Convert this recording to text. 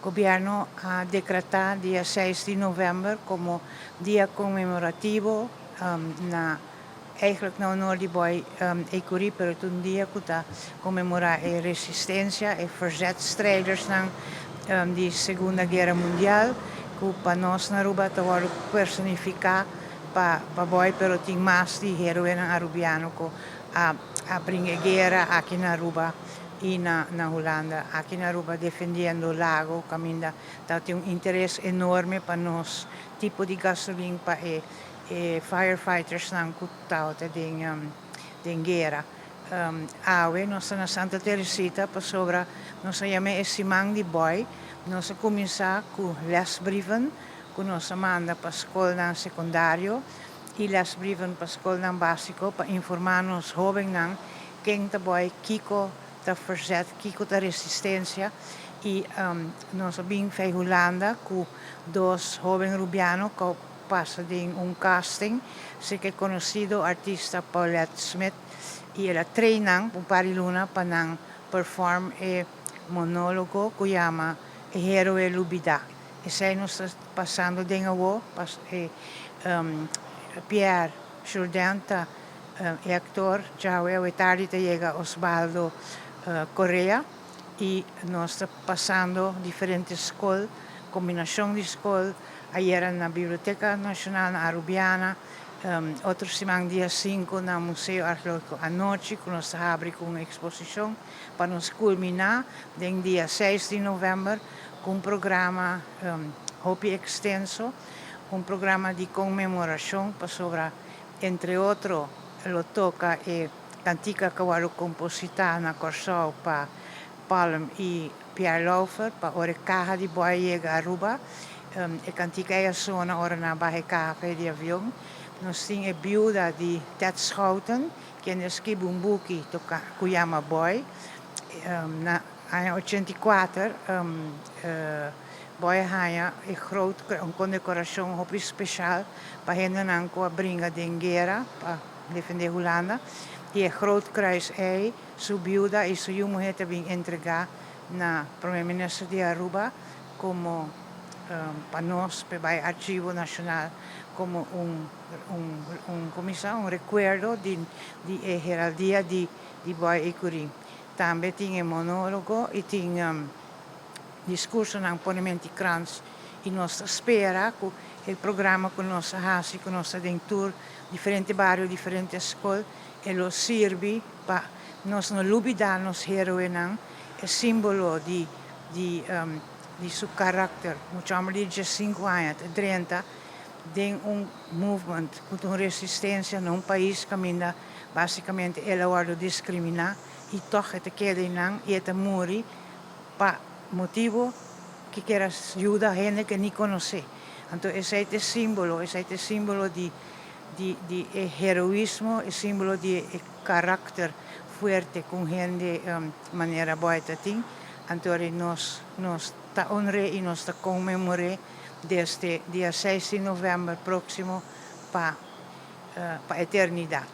Gobierno a decreta dia 6 di november como dia conmemorativo na eigenlijk na honor di Boy Ecury, pero ta un dia cu ta conmemora e resistencia e verzetstrijders di Segunda Guera Mundial, cu pa nos na Aruba ta personifica pa Boy, pero tin mas di heroe arubiano cu a bringa guera aki na Aruba y na Hulanda. Aki na Aruba defendiendo Lago, caminda tin un interes enorme pa nos tipo di gasolin pa e firefighters nan cu ta den guera. Awe nos na Santa Teresita pasobra nos a yama e siman di Boy. Nos a cuminsa cu lesbrieven cu nos a manda pa scol secundario y lesbrieven pa scol basico pa informa nos hobennan ken ta Boy, kiko ta verzet, kiko ta resistencia. Y nos a bin for di Hulanda cu dos hoben rubiano cu pasa den un casting, cu e conocido artista Paulette Smith, y el a train nan un par di luna pa nan perform e monologo cu yama E Heroe Lubida. Esey nos ta pasando den awo, Pierre Jourdain ta e actor, ya tardi ta yega Osvaldo Correa, y nos ta pasando diferente scol, combinacion di scol, ayera na Biblioteca Nacional Arubiana, otro siman dia 5 na Museo Arqueologico anochi, cu nos ta habri cu un exposicion pa nos culmina den dia 6 di november cu un programa hopi extenso, un programa di conmemoracion pasobra, entre otro, lo toca e cantica cu a composita na Corsou pa Palm y Pierre Lauffer, pa ora caha di Boy yega Aruba. E cantica a sona ora nan a baha caha di avion. Nos tin e biuda di Ted Schouten, cu a skirbi un buki cu yama Boy. Na aña 84, Boy a haya e groot un condecoracion hopi special pa hendenan cu a bringa den guera pa defende Hulanda. Y e groot kruis ey, su biuda y su muher tambe a entrega na Prome Minister di Aruba como pa nos, pa Archivo Nacional, como un, con un recuerdo di heraldia di Boy Ecury. Tambe tin monologo y tin discurso na ponimento di krans y nos ta spera cu e programa cu nos a haci, cu nos den tur diferente bario, diferente scol, e lo sirbi pa nos no lubida nos heroenan, e simbolo di su caracter. Mucho homber di 5 aña, 30, den un movement cu un resistencia na un pais caminda basicamente el a wordo discrimina y toch e ta keda nan y e ta muri pa motibo cu kier yuda hende cu ni conoce. Anto, esey ta e simbolo, esey ta e simbolo di heroismo, e simbolo di caracter fuerte cu hende manera Boy tatin. Anto, nos ta honra y nos ta conmemora desde dia 6 di november proximo pa eternidad.